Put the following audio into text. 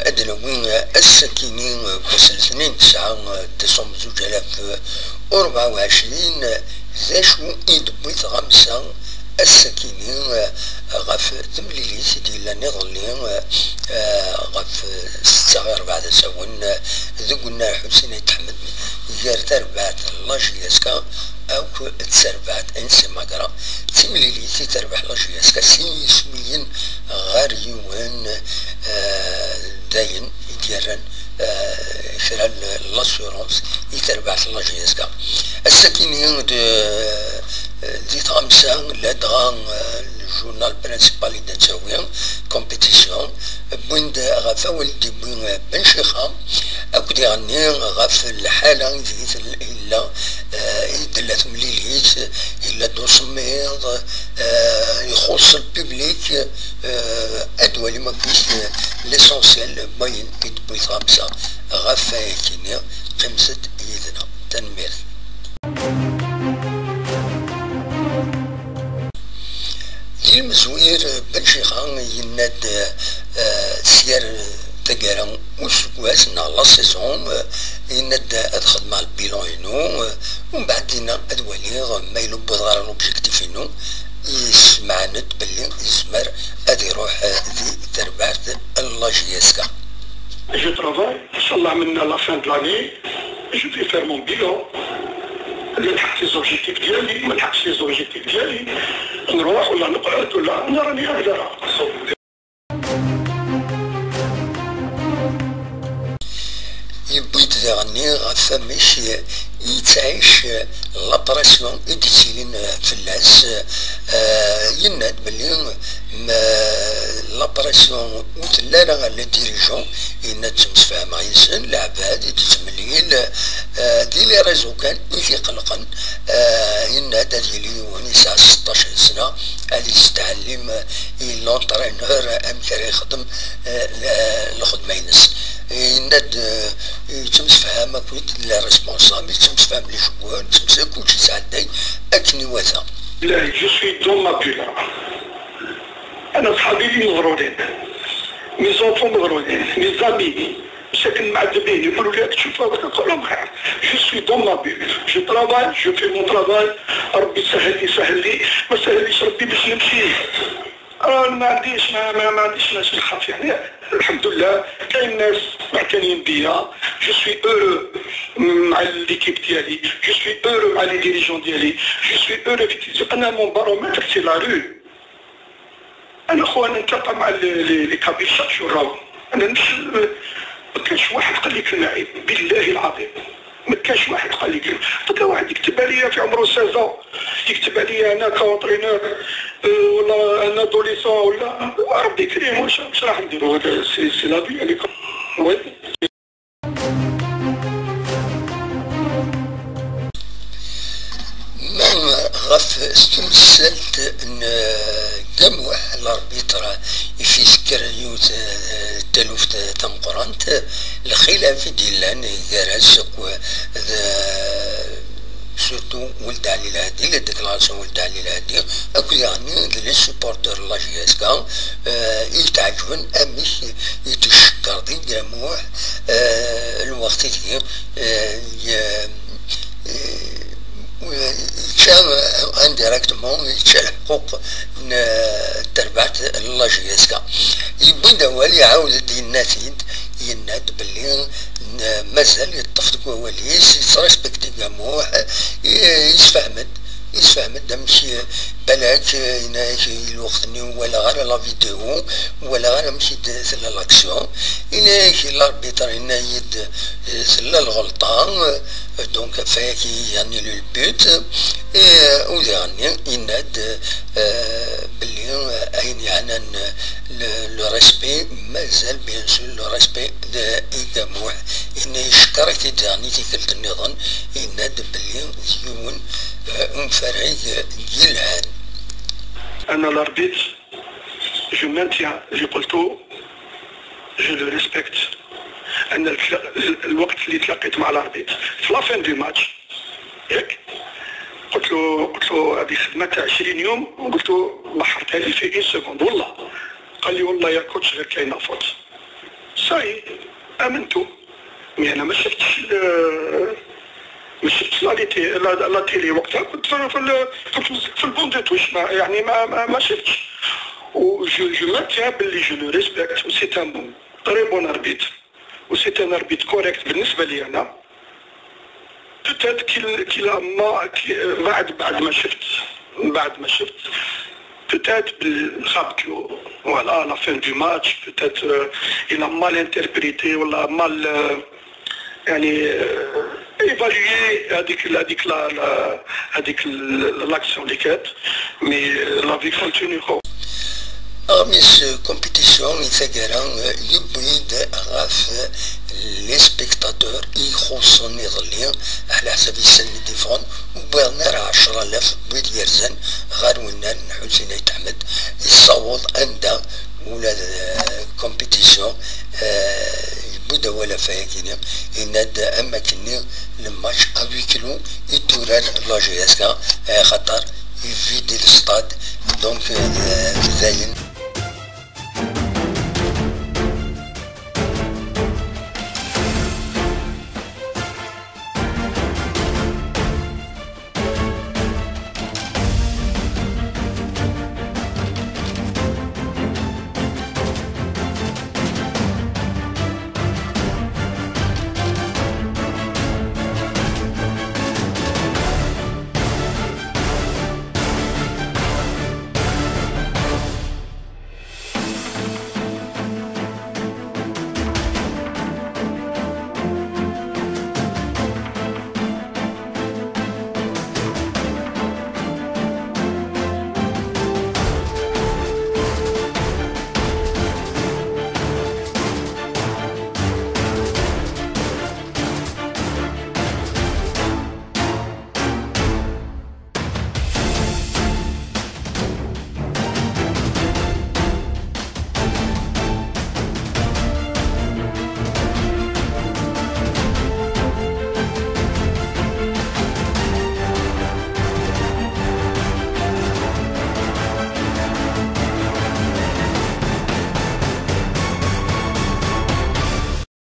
أدنوين السكينين وصل 2 9 ديسمبر 2024 ذا شو إدبويت غمسة السكينين غف تمليليت ديال نظلي غف 6 4 سون ذقنا حسين أحمد غير تربعت la JSK أو تسربعت انسي مقرا تمليليتي تربح la JSK سين يسميين غير يوان داين يديرن شرا l'assurance يتربح la JSK السكينين دي خمسة لدغا ال journal principal دنساوي compétition بويند غف ولدي بوين بن شيخة أكد يغني غف الحالة إلا يدلت مليليت إلا دوسميض يخص ال public أدوى ما كيش l'essentiel باين يدبوي خمسة غف كيني خمسة يدنا تنمير. المزوير بن شيخان يناد سير تقرا وسكواس نا la saison يناد ادخل مع ال bilan ينو ومن بعد ينا ادوالي ما يلبض غير l'objectif ينو يسمعند باللي يزمر ادي يروح دي تربعت la JSK. Je travaille, ان شاء الله من la fin de l'année je vais faire mon bilan. اللي لحقت les objectifs ديالي ما لحقتش les objectifs ديالي نروح ولا نقعد ولا انا راني هكذا. يبيت ذغني غف مش يتعيش la pression يديسيلين في اللاس يناد بلي la pression وتلا راه les dirigeants يناد تمسفهم غيسن العباد يتمليل دي les réseaux كان يقلقن يناد هادي لي يسعى 16 سنة هادي تستعلم l'entraîneur امكر يخدم الخدمة ينس يناد يتمسفهم اكويت les responsables يتمسفهم les joueurs يتمسفهم كلشي تعدي اكني واثا. لا je suis dans ma bulle. انا صحابي اللي مغرورين mes enfants مغرورين mes amis ساكن معذبين يقولوا لي تشوف نقول لهم خير je suis dans ma bulle je travaille je fais mon travail ربي سهل لي سهل لي ما سهليش ربي باش نمشي راه ما عنديش ما عنديش ناس نخاف يعني الحمد لله كاين ناس معتنيين بيا je suis heureux مع l'équipe ديالي je suis heureux مع les dirigeants ديالي je suis heureux. انا mon baromètre c'est la rue. انا خو انا نتلاقى مع les Kabyles chaque jour انا مش ما كانش واحد قال لي كلمة عيب بالله العظيم ما كانش واحد قال لي كلمة. تلقى واحد يكتب عليا في عمره 16 يكتب عليا انا ك entraîneur ولا انا adolescent ولا ربي كريم واش راح نديرو هذا c'est la vie اللي oui. غف استمثلت ان دموح l'arbitre يفيسكر يوت تلوفت تمقرانت الخلاف ديالان غراس surtout ولد علي الهادي les déclarations ولد علي الهادي اكو يعني les supporters la JSK يتعجبن امش يتشكر دي دموح الوقت دي يتشا indirectement يتشا الحقوق تربعت la JSK يبدا هو يعاود يناتيد يناد باللي مازال يتفق وليس يتريسبكتي كاموح يسفهمد ماشي بلاك الوقت ولا غير la vidéo ولا غير مشي ثلا l'action إنا l'arbitre إنا يد ثلا الغلطة donc فاك يعني le but ويعني يناد باللي أين يعني le respect مازال bien sûr le respect إيكاموح إن يشكرك يعني تيكلت النظام يناد باللي يون مفرعي يلهان. أنا l'arbitre je maintiens اللي قلتو je le respecte. أنا الوقت اللي تلاقيت مع l'arbitre في la fin du match ياك قلت له هذه خدمة تاع 20 يوم وقلت له بحرتها لي في une seconde والله قال لي والله يا coach غير كاينه faute. ça y est امنتو، mais انا ما شفتش، ما شفتش la télé وقتها، كنت في ال banc de touche، ما يعني ما شفتش. و je maintiens باللي je le respecte و c'est un très bon arbitre و c'est un arbitre correct بالنسبة لي انا. peut-être qu'il ما بعد ما شفت peut-être خابت له، voilà، la fin du match peut-être il a mal interprété ولا mal يعني évalué هذيك l'action اللي كانت، mais la vie continue خو. أغميس Compétition يتاقرا يبيد غاف les spectateurs يخصون يظلي على حساب السن ديفون وبغنا راه 10,000 بيد يرزن غير وين حسين يتحمد يصوت عند ولا compétition يبدا ولا فاكيني يناد اما كني ال match à huis clos يدوران la JSK خاطر يفيدي ال stade donc زاين.